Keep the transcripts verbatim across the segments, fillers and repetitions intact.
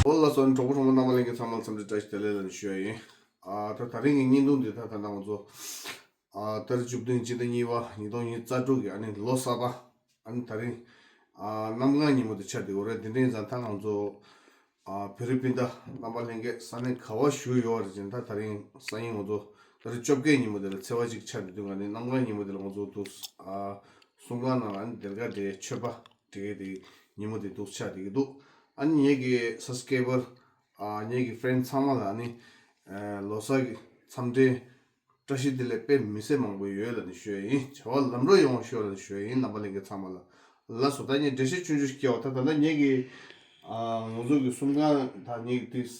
ཨོ་ལགས་སོ། གྲོགས་པོ་གྲོགས་མོ་རྣམ་པ་ལྷན་རྒྱས་ཚང་མ་འཚམས་འདྲི་བཀྲ་ཤིས་བདེ་ལེགས་ལ་ནི་ཞུ་ཡ་ཡིན། ཨ་ད་ད་རིང་གི་བརྙན་ཐུང་འདི་ད་ད་ལྟ་ང་ཚོ་ཨ་ཏ་རིག་བཅུ་བདུན་སྤྱི་ཟླ་གཉིས་པ་ཉིས་སྟོང་ཉི་ཤུ་རྩ་དྲུག་གི་ཨ་ནི་ལོ་གསར་པ་ཨ་ནི་ད་རིང་ཨ་གནམ་གང་ཉིན་མོ་དེ་ཆགས་བསྡད་ཡོད་རེད། དེ་འདྲ་ཡིན་ཙང་ད་ང་ཚོ་ཨ་བོད་རིགས་སྤུན་ཟླ་རྣམ་པ་ལྷན་རྒྱས་ས་གནས་ག་བ་བཞུགས་ཡོད་རེད་ཅེ་ན། ད་ད་རིང་སང་ཉིན་ང་ཚོ་ད་རིང་བཅོ་བརྒྱད་ཉིན་མོ་དེ་ལ་ཚེས་པ་གཅིག་ཆགས་བསྡད་དུས་ང་ནི་གནམ་གང་ཉིན་མོ་དེ་ལ་ང་ཚོ་འདུག་ཨ་གསུམ་ཀ་ནང་ལ་ཨ་ནི་སྡེར་ཁ་དེ་མཆོད་པ་དེ་གའི་དེ་ཉིན་མོ་དེ་འདུག་ཆགས་བསྡད་ཀྱི་འདུག་ཨ་ནི་ངེད་ཀྱི་སབ་སི་ཀེ་རེ་བར་ཨ་ངེད་ཀྱི་ཧྥི་རེན་ཌི་ཚང་མ་ལ་ཨ་ནི་ཨ་ལོ་གསར་གྱི་འཚམས་འདྲི་བཀྲ་ཤིས་བདེ་ལེགས་དཔེ་མི་སྲིད་མང་པོ་ཡོད་ལབ་ནས་ཞུ་ཡ་ཡིན། བྱ་བ་ལམ་འགྲོ་ཡོང་བ་ཤོག་ལབ་ནས་ཞུ་ཡ་ཡིན། རྣམ་པ་ལྷན་རྒྱས་ཚང་མ་ལ། ལགས་སོ། ད་ངས་འགྲེལ་བཤད་ཆུང་ཆུང་ཞིག་བསྐྱལ་བ། ད་ད་ལྟ་ངེད་ཀྱི་ཨ་ང་ཚོ་གི་གསུམ་ཀ་ད་ངེད་ཀྱི་དུས་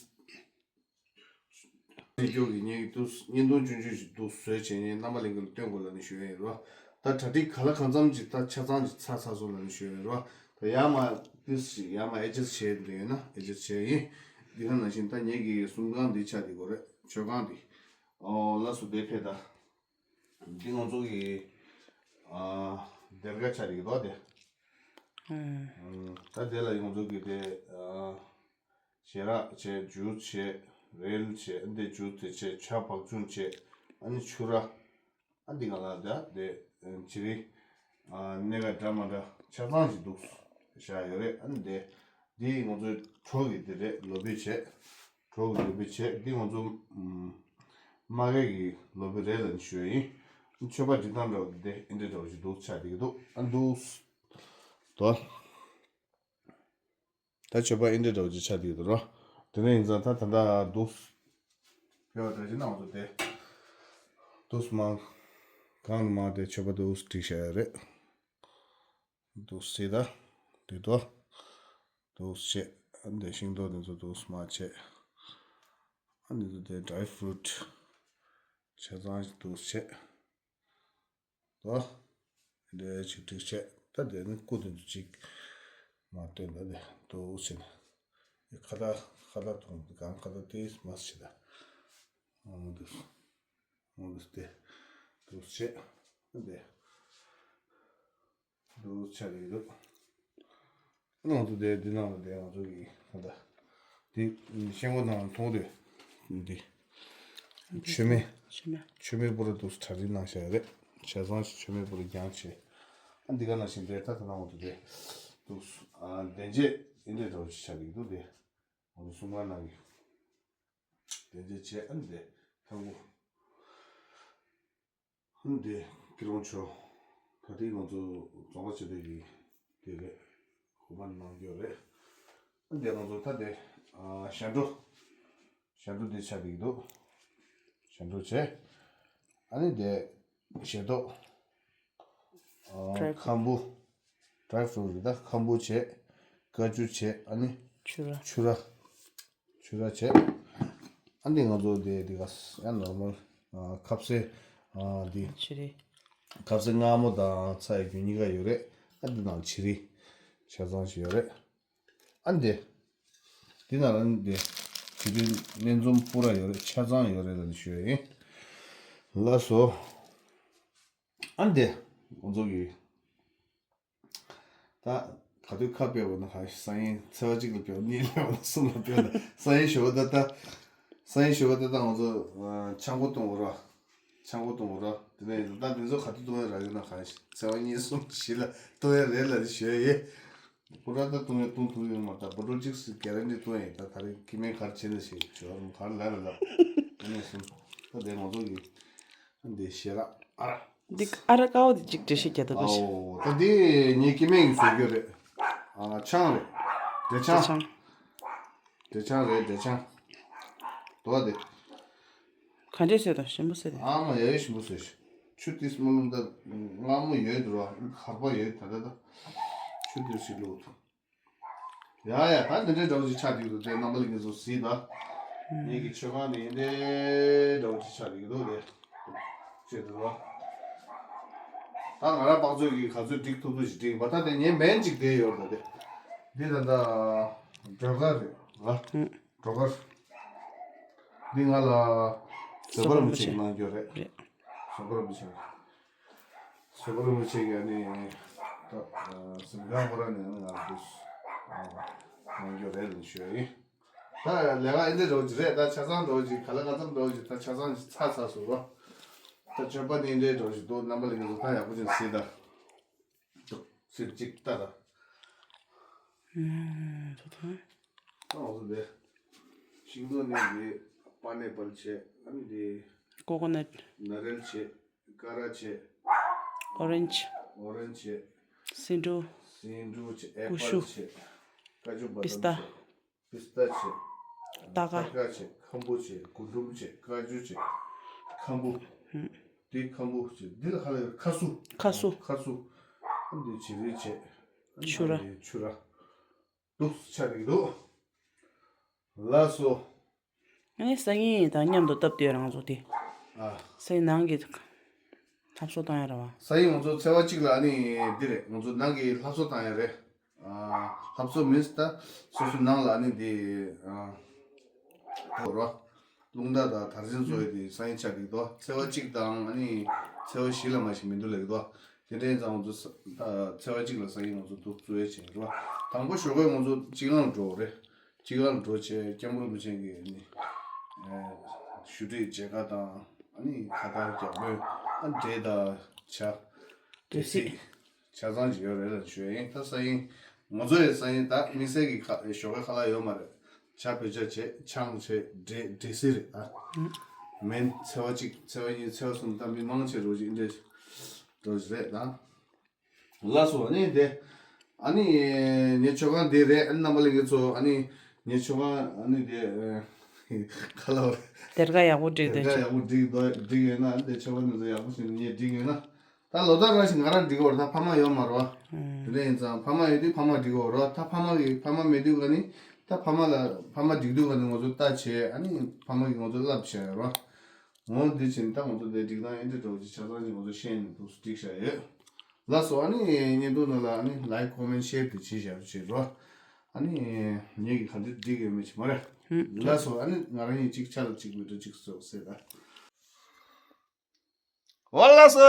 ངེད་ཀྱི་ངེད་ཀྱི་དུས་བརྙན་ཐུང་ཆུང་ཆུང་ཞིག་འདུག་བཟོས་བྱས་ནས་རྣམ་པ་ལྷན་རྒྱས་ལ་སྟོན་དགོས་ལབ་ནས་ཞུ་ཡ་ཡིན་རོ། ད་གྲ་སྒྲིག་ག་ལ་གང་འཚམ་ཅིག་ད་ཆ་ཚང་ཅིག་ཚར་ཚར་སོང་ལབ་ནས་ཞུ་ཡ་ཡིན་རོ། ད་ཡར་མར་དུས་ཤིག་ཡར་མར་ཨེ་ཇ་སི་ཊི་བྱས་འདི་ཡོད་ན་ཨེ་ཇ་སི་ཊི་བྱས་ཡིན། འདི་ག་ནང་བཞིན་ད་ངེད་ཀྱི་གསུམ་ཀ་འདི་ཆགས་འདི་དགོས་རེད། མཆོད་ཁང་འདི། ཨོ་ལགས་སོ། དེ་ཕེ་ད། འདི་ང་ཚོ་གི་ཨ་སྡེར་ཁ་ཆགས་འདི་གི་དོ་དེ། ཨུམ། ད་དེ་ལ་ང་ཚོ་གི་དེ་ཨ་ཞལ་རས་བྱས། ཇུས་བྱས། རིལ་བྱས། འདི་ཇུས་དེ་བྱས། ཇ་བག་ཆུང་བྱས། ཨ་ནི་ཕྱུ་ར། ཨ་འདི་ང་ལ་ད་དེ་བྱི་རིལ་ཨ་སྣ་ཁ་འདྲ་མི་འདྲ་ཆ་ཚང་ཞིག་འདུག་བཞག་ཡོད་རེད། ཨ་ནི་དེ་འདི་ང་ཚོའི་གྲོགས་ཀྱི་དེ་རེད། ལོ་པི་བྱས། གྲོགས་ཀྱི་ལོ་པི་བྱས། འདི་ང་ཚོ་ཨམ་མ་གི་གི་ལོ་པི་རེད་ལབ་ནས་ཞུ་ཡ་ཡིན། མཆོད་པ་སྒྲིག་སྟངས་འདྲ་བོ་དེ་འདི་འདྲ་བོ་ཞིག་འདུག་ཆགས་བསྡད་ཀྱི་འདུག་ཨ་འདུག་དོ། ད་མཆོད་པ་འདི་འདྲ་འདྲ་བོ་ཅིག་ཆགས་བསྡད་ཀྱི་འདུག་རོ། དེ་ནས་ཡིན་ཙང་ད་ད་ལྟ་འདུག་ཕེབས་པ་འདྲ་ཅིག་ན་ང་ཚོ་དེ་འདུག་མ་གང་མ་དེ་མཆོད་པ་འདུག་སྒྲིག་བཞག་ཡ་རེད། འདུག་སེ་ད་དེ་དོ། འདུག་བྱས། ཨ་འདི་ཤིང་ཏོག་འདི་ཚོ་འདུག་མ་བྱས། ཨ་འདི་ཚོ་དེ་ཌ་རའི་ཕུ་རུ་ཊི་ཆ་ཚང་ཞིག་འདུག་བྱས། དོ། འདི་ཅིག་སྒྲིག་བྱས། ད་དེ་ནི་སྐུ་དེ་ཚོ་ཅིག་མ་སྟོན་པ་དེ་འདུག་བྱས་ནས། ཁ་ལག་ཁ་ལག་ཐོང་གང་ཁ་ལག་དེ་མ་བྱས་ད། འོང་འདུག་འོང་འདུག་སྟེ། འདུག་བྱས། འདི། འདུག་ཆ་རེད་འདུག་ང་ཚོ་དེ་འདི་ནང་ལ་དེ་ང་ཚོ་གི་ད་ལྟ་དེ་ཤེལ་སྒོ་ནང་མཐོང་དུས་འདི་མཆོད་མེ་མཆོད་མེ་མཆོད་མེ་པུ་ར་འདུག་གྲ་སྒྲིག་གནང་བཞག་རེད། བྱས་ཙང་མཆོད་མེ་པུ་ར་རྒྱང་བྱས། ཨ་འདི་ག་ནང་བཞིན་དེ་ད་ད་ནང་ང་ཚོ་དེ་འདུག་ཨ་གདན་ཆས་ཨིན་དེ་འདྲ་བོ་ཅིག་ཆགས་ཀྱི་འདུག་དེ་ང་ཚོ་གསུམ་ཀ་ནང་གི་གདན་ཆས་བྱས། ཨ་འདི་ཐང་པོ། ཧུན་དེ་སྐྱིད་རོང་ཆོ། ད་ལྟའི་ང་ཚོ་རྫོང་པ་ཆེ་དེ་གི་དེ་རེད། ཧུ་མ་ནང་རྒྱུ་རེད། ཨ་འདི་ང་ཚོ་ད་དེ་ཨ་ཞྭ་འབྲུ། ཞྭ་འབྲུ་འདི་ཆགས་བསྡད་ཀྱི་འདུག་ཞྭ་འབྲུ་བྱས། ཨ་ནི་དེ་ཞལ་ཏོག་ཨ་ཌ་རའི་ཕུ་རུ་ཊི། ཁམ་བུ། ཌ་རའི་ཕུ་རུ་ཊི་རེད། ད་ཁམ་བུ་བྱས། ཀ་ཅུ་བྱས། ཨ་ནི་ཕྱུ་ར། ཕྱུ་ར། ཕྱུ་ར་བྱས། ཨ་འདི་ང་ཚོ་དེ་དེ་ག་ཡང་ནོར་མལ་ཨ་ཁ་ཟས་ཨ་འདི་བྱི་རིལ། ཁ་ཟས་མངར་མོ་དང་ཚྭ་ཡི་རྒྱུ་གཉིས་ཀ་ཡོད་རེད། ཨ་འདི་ནང་བྱི་རིལ་ཆ་ཚང་ཞིག་ཡོད་རེད། ཨ་འདི་འདི་ནང་ལ་འདི་བྱི་རིལ་སྣེ་འཛོམས་པུ་ར་ཡོད་རེད། ཆ་ཚང་ཡོད་རེད་ལབ་ནས་ཞུ་ཡ་ཡིན། ལགས་སོ། ཨ་འདི་ང་ཚོ་གི་ད་ག་དུས་ཁ་ཕེབས་པ་ན་གང་ཞིག་སང་ཉིན་ཚེས་པ་གཅིག་ལ་ཕེབས། གཉིས་ལ་ཕེབས་ན་གསུམ་ལ་ཕེབས་ན། སང་ཉིན་ཞོགས་པ་ད་ལྟ། སང་ཉིན་ཞོགས་པ་ད་ལྟ་ང་ཚོ་ཨ་ཆང་སྒོ་གཏོང་བ་ར། ཆང་སྒོ་གཏོང་བ་ར། དེ་ནས་ད་དེ་ཚོ་ག་དུས་གཏོང་ཡ་རག་ཡོད་ན་གང་ཞིག་ཚེས་པ་གཉིས་གསུམ་བཞི་ལ་གཏོང་ཡ་རེད་ལབ་ནས་ཞུ་ཡ་ཡིན། པུ་ར་ད་གཏོང་ཡ་གཏོང་ཐུབ་ཡོད་མ་རེད། ད་བོ་ཊལ་གཅིག་སི་གྷ་རན་ཊི་གཏོང་ཡ་ཡིན། ད་ད་རེས་ཁྱི་སྨན་ག་རེ་བྱས་ན་ཞིག་བྱོས་རུང་ག་རེ་ལབ་རེད་ལབ། དེ་ནས་གསུམ་ད་དེ་ང་ཚོ་གི་འདི་ཞལ་རས་ཨ་ར། འདི་ཨ་ར་དཀར་པོ་འདི་གཅིག་འགྲེལ་བཤད་རྒྱག་ཐུབ་པ་ཞིག་ཨའོ། ད་འདི་ངའི་སྐྱེ་དམན་གྱིས་བཟོས་རྒྱུ་རེད། ཨ་ཆང་རེད། འབྲས་ཆང་། འབྲས་ཆང་། འབྲས་ཆང་རེད། འབྲས་ཆང་། དོ་བ་འདི། ག་འདྲས་བཟོས་དང་ཞིམ་པོ་བཟོས་དང་། ཨ་མ་ཡ་ཡ་ཞིམ་པོ་བཟོས་ཤག་ཆུ་ཏིས་མ་ལུམ་ད་མངར་མོ་ཡོད་འདུག་ར། ཁར་པ་ཡོད་ད་ད་ད། ཆུ་ཏིས་ཞིག་བླུགས་ཐུབ། ཡ་ཡ། ད་འདི་འདྲའི་འདྲ་བོ་ཞིག་ཆགས་བསྡད་འདུག་དེ་རྣམ་པ་ལྷན་རྒྱས་ཚོ་གཟིགས་དང་། ངེད་ཀྱི་མཆོད་ཁང་ནི་འདི་འདྲ་བོ་ཅིག་ཆགས་ཀྱི་འདུག་སྟེ། ཅེས་འདུག་བ། ད་ང་རང་དཔག་ཚོད་ཀྱིས་ག་ཚོད་སྒྲིག་ཐུབ་ཐུབ་ཞིག་སྒྲིག་པ། ད་དེ་ངའི་མེན་ཅིག་དེ་ཡོད་རེད་དེ། འདི་ད་ལྟ་སྒྲོལ་དཀར་རེད་བ། སྒྲོལ་དཀར། འདི་ང་ལ་བཟོད་པ་རིན་པོ་ཆེ་གནང་རྒྱུ་རེད། རེད། བཟོད་པ་རིན་པོ་ཆེ། བཟོད་པ་རིན་པོ་ཆེ་གིས་ནི་ད་གཟིམ་ཁང་ཁོ་རང་ནས་ང་ལ་འདི་གནང་རྒྱུ་རེད་ལབ་ཞུ་ཡ་ཡིན། ད་ལས་ཀ་ཨེ་འདྲ་འགྲོ་གི་རེད། ད་ཆ་ཚང་འགྲོ་གི་ག་ལ་ག་ཙམ་འགྲོ་གི། ད་ཆ་ཚང་ཞིག་ཚར་ཚར་སོང་རོ། ད་མཆོད་པ་ནི་ཨེ་འདྲ་འགྲོ་གི་འདུག་རྣམ་པ་ལྷན་རྒྱས་ཚོ་ད་ཡག་པོ་ཅིག་གཟིགས་ད། འདུག་གཟིགས་ཅིག་ལྟ་ད། ཨུམ། ཐོ་ཐོ། ད་འོ་ཟོ་དེ། ཤིང་ཏོག་ནི་འདི་པ་ནེ་པལ་བྱས། ཨ་ནི་འདི་ཀོ་ཀོ་ནཊ། ན་རེལ་བྱས། ཀ་ར་བྱས། ཨོ་རེན་ཇི། ཨོ་རེན་ཇི་བྱས། སེ་འབྲུ། སེ་འབྲུ་བྱས། ཨེ་ཀུ་ཤུ། པལ་བྱས། ཀ་ཇུ་པི་སྟ། བ་དམ་བྱས། པི་སྟ་བྱས། སྟར་ཁ། སྟར་ཁ་བྱས། ཁམ་བུ་བྱས། རྒུན་འབྲུམ་བྱས། ཀ་ཇུ་བྱས། ཁམ་བུ། ཧུམ། འདི་ཁམ་བུ་བྱས། འདི་ལ་ཁ་ལ་ཁ་སུ། ཁ་སུ། ཁ་སུ། ཨ་འདི་བྱི་རིལ་བྱས། ཆུ་ར། ཨ་འདི་ཆུ་ར། འདུག་ཆ་རིག་འདུག་ལགས་སོ། ཨ་ནི་སང་ཉིན་དང་མཉམ་དུ་སྟབས་བདེ་རང་བཟོ་དེ། ཨ། སང་ཉིན་ནང་གི་ལྷ་བཟོ་བཏང་ཡ་ར་བ། སང་ཉིན་ང་ཚོ་ཚེས་པ་གཅིག་ལ་ཨ་ནི་འདི་རེད། ང་ཚོ་ནང་གི་ལྷ་བཟོ་བཏང་ཡ་རེད། ཨ། ལྷ་བཟོ་མིན་ད་སོ་སོ་ནང་ལ་ཨ་ནི་འདི། ཨ། ད་རོ། རླུང་རྟ་དང་དར་ཆེན་བཟོ་ཡ་དེ་སང་ཉིན་ཆགས་ཀྱི་འདུག་ཚེས་པ་གཅིག་དང་ཨ་ནི་ཚེས་པ་བཞི་ལ་མ་ཞིག་མི་འདུག་ལབ་ཀྱི་འདུག་དེ་འདྲའི་ཙང་ང་ཚོ་ས་ད་ཚེས་པ་གཅིག་ལ་སང་ཉིན་ང་ཚོ་འདུག་བཙུགས་ཡས་བྱེད་ཀྱི་རེད་བ། དང་པོ་ཞོགས་ཀས་ང་ཚོ་སྤྱི་ཁང་ལ་འགྲོ་བ་རེད། སྤྱི་ཁང་ལ་འགྲོ་བྱས་སྐྱབས་མགོན་རིན་པོ་ཆེ་གི་ཨ་ནི་ཞུ་སྒྲིག་མཇལ་ཁ་དང་ཨ་ནི་ཁ་བཏགས་རྒྱག་དགོས་ཨ་འབྲས་དང་ཇ། འབྲས་སིལ། ཇ་ཚང་ཅིག་ཡོད་རེད་ལབ་ཞུ་ཡ་ཡིན། ད་སང་ཉིན་ང་ཚོ་ཡི་སང་ཉིན་ད་དམིགས་བསལ་གྱི་ཁ་ཞོགས་ཀས་ཁ་ལག་ཡོད་མ་རེད། ཇ་བོད་ཇ་བྱས། ཆང་བྱས། འབྲས་འབྲས་སིལ་རེད་ད། མེན་ཚེས་པ་གཅིག་ཚེས་པ་གཉིས་ཚེས་པ་གསུམ་ད་མི་མང་ཆེ་རོ་ཅིག་འདྲ་རོ་ཅིག་རེད་ད། ལགས་སོ། ཨ་ནི་དེ། ཨ་ནི་ངའི་མཆོད་ཁང་འདི་རེད། ཨ་ནི་རྣམ་པ་ལྷན་རྒྱས་ཚོ་ཨ་ནི་ངའི་མཆོད་ཁང་ཨ་ནི་དེ་ཁ་ལག་རེད། སྡེར་ཁ་ཡག་པོ་བསྒྲིགས་སྡེར་ཁ་འདུག་ཅིག་ཡག་པོ་བསྒྲིགས་འདུག་བསྒྲིགས་ཡོད་ན་ཨ་ནི་དེ་མཆོད་ཁང་འདི་ཚོ་ཡག་པོ་ཞིག་ངས་བསྒྲིགས་ཡོད་ན། ད་ལོ་ལྟར་རང་བཞིན་ང་རང་སྒྲིག་གི་ཡོད་རེད། ད་ཕ་མ་ཡོད་མ་རེད་བ། དེ་འདྲ་ཡིན་ཙང་ཕ་མ་ཡོད་དུས་ཕ་མ་སྒྲིག་གི་ཡོད་རེད་བ། ད་ཕ་མ་གི་ཕ་མ་མེད་དུས་ག་ནི་ད་ཕ་མ་ལ་ཕ་མ་སྒྲིག་དུས་ག་ནི་ང་ཚོ་ལྟ་བྱས་ཨ་ནི་ཕ་མ་གིས་ང་ཚོ་བསླབ་བྱས་ཡོད་རེད་བ། འོ་འདི་བྱས་ནས་ད་ང་ཚོ་འདི་སྒྲིག་སྟངས་ཨེ་འདྲ་འདྲ་བོ་ཅིག་ཆ་ཚང་ཅིག་ང་ཚོ་ཤེས་ནས་འདུག་སྒྲིག་བཞག་ཡོད། ལགས་སོ། ཨ་ནི་བརྙན་ཐུང་ནང་ལ་ཨ་ནི་ལའིཀ་ཀོ་མེན་ཤེར་དེ་བྱེད་བཞག་རོགས་བྱེད་རོགས། ཨ་ནི་ངེད་ཀྱིས་ག་འདྲ་སྒྲིག་ཡོད་མེད་ཅིག་མ་རེད། ལགས་སོ། ཨ་ནི་ང་རང་གཉིས་གཅིག་ཆ་ལ་གཅིག་མི་འགྲོ་གཅིག་སོགས་ཟེར་ད། འོ་ལགས་སོ།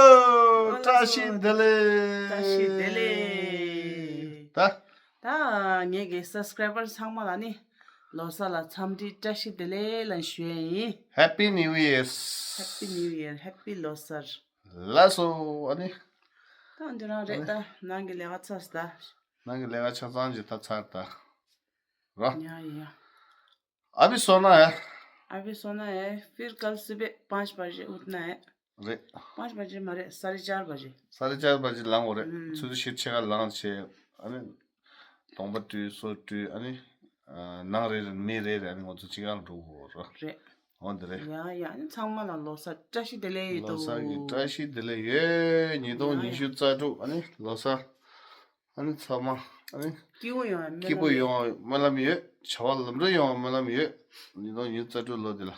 བཀྲ་ཤིས་བདེ་ལེགས། བཀྲ་ཤིས་བདེ་ལེགས། ད། ད་ངེད་ཀྱི་སབ་སི་ཀ་རའི་བར་ཚང་མ་ལ་ནི་ལོ་གསར་ལ་འཚམས་འདྲི་བཀྲ་ཤིས་བདེ་ལེགས་ལབ་ཞུ་ཡ་ཡིན། Happy New Year། Happy New Year། Happy ལོ་གསར། ལགས་སོ། ཨ་ནི། ད་འདི་རང་རེད། ད་ནང་གི་ལས་ཀ་ཚར་སོང་ད། ནང་གི་ལས་ཀ་ཆ་ཚང་ཅིག་ད་ཚར་ད། ར། ཡ་ཡ། अभी सोना है। अभी सोना है, फिर कल सुबह पाँच बजे उठना है। རེད། पाँच बजे མ་རེད། साढ़े चार बजे। साढ़े चार बजे ལངས་དགོས་རེད། ཨུམ། ཆུ་ཚོད་བཞི་ཕྱེད་ཀ་ལངས་བྱས་ཨ་ནི། གདོང་པ་བཀྲུས་སོ་བཀྲུས་ཨ་ནི། ཨ། ནང་རེ་རེ་མི་རེ་རེ་ཨ་ནི་ང་ཚོ་སྤྱི་ཁང་ལ་འགྲོ་དགོས་རེད། རེད། འོ་འདི་རེད། ཡ་ཡ། ཨ་ནི་ཚང་མ་ལ་ལོ་གསར་བཀྲ་ཤིས་བདེ་ལེགས་ཡོད་དོ། ལོ་གསར་གྱི་བཀྲ་ཤིས་བདེ་ལེགས་ཡོད། ཉིས་སྟོང་ཉི་ཤུ་རྩ་དྲུག་ཨ་ནི་ལོ་གསར། ཨ་ནི་ཚང་མ་ཨ་ནི་སྐྱིད་པོ་ཡོང་བའི་སྨོན་ལམ་ཡོད། སྐྱིད་པོ་ཡོང་བའི་སྨོན་ལམ་ཡོད། བྱ་བ་ལམ་འགྲོ་ཡོང་བའི་སྨོན་ལམ་ཡོད། ཉིས་སྟོང་ཉི་ཤུ་རྩ་དྲུག་ལོ་འདི་ལ།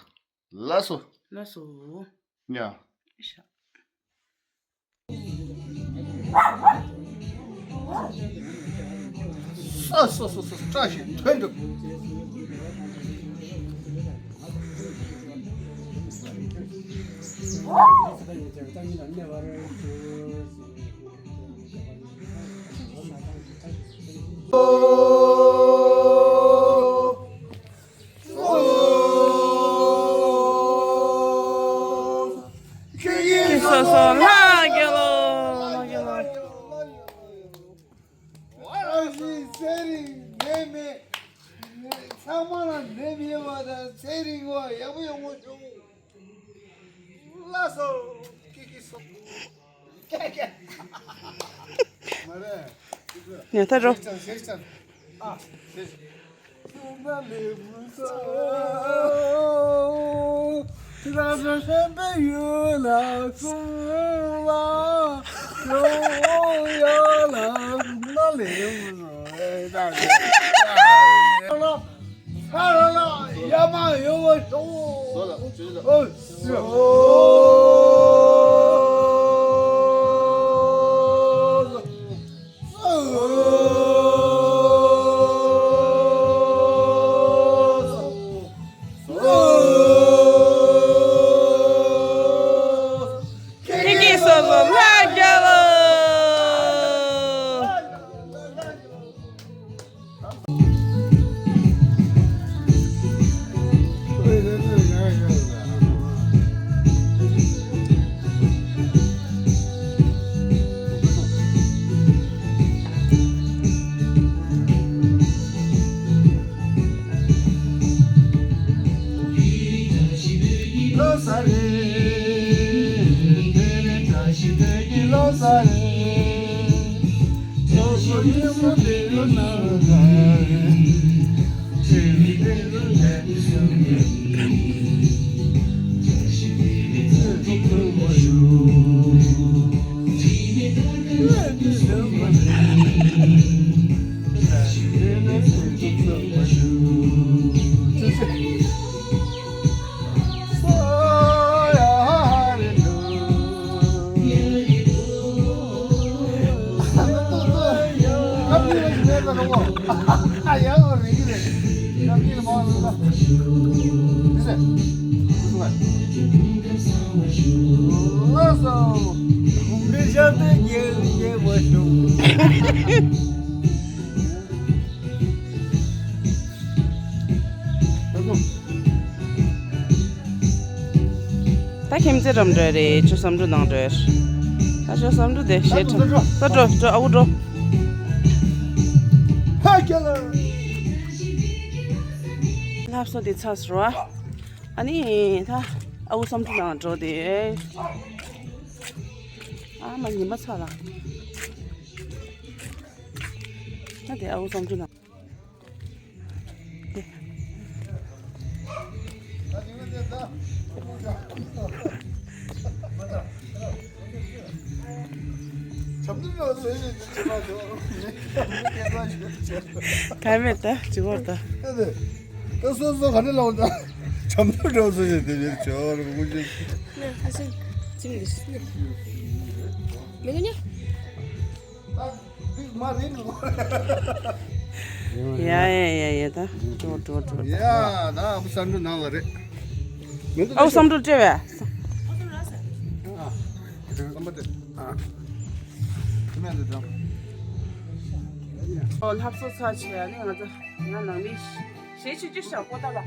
ལགས་སོ། ལགས་སོ། ཡ། ཤ། སོ་སོ་སོ་སོ། བཀྲ་ཤིས་དོན་གྲུབ། ཁྱེད་ཀྱིས་སོ་སོ་ལྷ་རྒྱལ་ལོ། ལྷ་རྒྱལ་ལོ། ཨ་ཞེ་ཚེ་རིང་ནད་མེད། ཚང་མ་ལ་ནད་མེད་པ་དང་ཚེ་རིང་བ་ཡག་པོ་ཡོང་བ་ཤོག་ལགས་སོ། ཀི་ཀི་སོ། ཀེ་ཀེ། མ་རེད། ཉལ་ཐ་འགྲོ། ཞེས་ཀྱང་ཞེས་ཀྱང་། ཨ། ཞེས་ཀྱང་། ཡ་མ་ཡོ་བ་ཤོ། ཟོ་ལ་ཟོ་ལ། ཨོ་ཟོ། ཁྱེད་ཀྱིས་སོ་སོ་ལྷ་རྒྱལ་ལོ། ད་ཁྱིམ་མཚེས་འགྲམ་འགྲོ་རེད། ཁྱོད་བསམ་འགྲུབ་ནང་འགྲོ། ད་ཁྱོད་བསམ་འགྲུབ་དེ་ཞེ་ཁྲ། ད་འགྲོ་ད་འགྲོ། ཨ་ཁུ་འགྲོ། ལྷ་བཟོ་དེ་ཚར་སོང་བ། ཨ་ནི་ད་ཨ་ཁུ་བསམ་འགྲུབ་ནང་འགྲོ་དེ། ཨ་མ་ཉི་མ་ཚ་ལ། ད་དེ་ཨ་ཁུ་བསམ་འགྲུབ་ནང་། ག་མེད་ད་ཇི་བོར་ད། ད་སོ་སོ་ག་རེ་ལབ་ད། བྱམས་སྙིང་འདྲ་བོ་སོ་ཞིག་དེ་བྱས་ཆོག་རེད་མགོ་ཅན། ཨ་སེ་ཅིམ་འདི་མི་གོ་ཉ། ཡ་ཡ་ཡ་ཡ། ད་འགྲོ་འགྲོ་འགྲོ། ཡ་ད་ཨ་ཁུ་བསམ་འགྲུབ་ནང་ལ་རེད། མི་འདུག་ཨ་ཁུ་བསམ་འགྲུབ་སྤྲད་པས། ཨ་བསམ་པ་དེ། ཨ་ཁྱིམ་ཡ་འདི་དང་། ཨོ་ལྷ་བཟོ་ཚར་བྱས་ཨ་ནི་ང་ཚོ་ང་ནང་མི་ཞེ་ཆུ་ཆུ་ཞག་པོ་ད་ལ།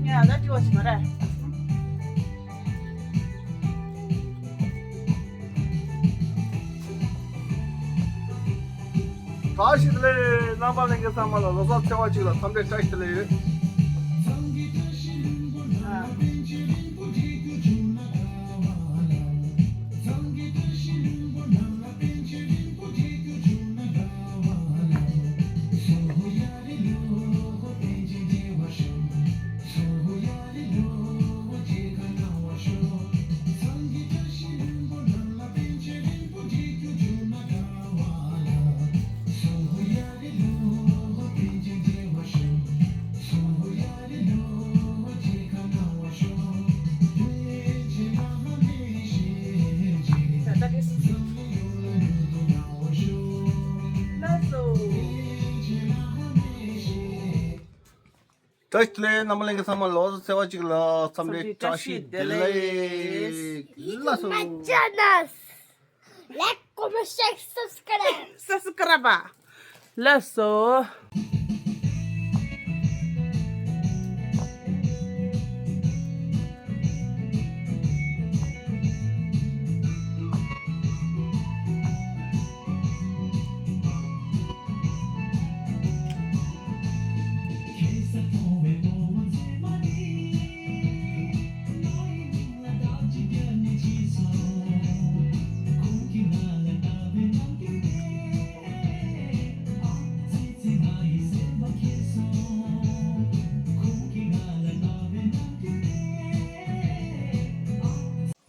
ངས་ཨ་ད་དྲི་བ་ཞིག་མ་རེད། བཀྲ་ཤིས་བདེ་ལེགས། རྣམ་པ་ལྷན་རྒྱས་ཚང་མ་ལ་ལོ་གསར་ཚེས་པ་གཅིག་ལ་འཚམས་འདྲི་བཀྲ་ཤིས་བདེ་ལེགས་ཡོད། བཀྲ་ཤིས་བདེ་ལེགས། རྣམ་པ་ལྷན་རྒྱས་ཚང་མ་ལོ་གསར་ཚེས་པ་གཅིག་ལ་འཚམས་འདྲི་བཀྲ་ཤིས་བདེ་ལེགས། ལགས་སོ། Like, comment, share, subscribe. Subscribe. ལགས་སོ།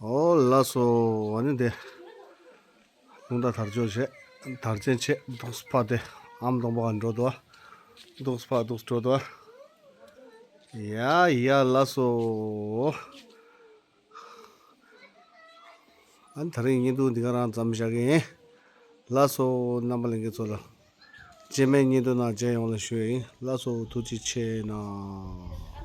ཨོ་ལགས་སོ། ཨ་ནི་དེ། རླུང་རྟ་དར་ལྕོག་བྱས། དར་ཆེན་བྱས། འདུག་སེ་ཕར་དེ་ཨམ་སྟོང་པ་འགྲོ་འདུག་འདུག་སེ་ཕར་འདུག་སེ་འགྲོ་འདུག་ཡ་ཡ་ལགས་སོ། ཨ་ནི་དེ་རིང་བརྙན་ཐུང་འདི་ག་རང་མཚམས་བཞག་གི་ཡིན། ལགས་སོ། རྣམ་པ་ལྷན་རྒྱས་ཚོ་ལ། རྗེས་མའི་བརྙན་ཐུང་ནང་མཇལ་ཡོང་ལ་ཞུ་ཡིན། ལགས་སོ། ཐུགས་རྗེ་ཆེ་གནང་།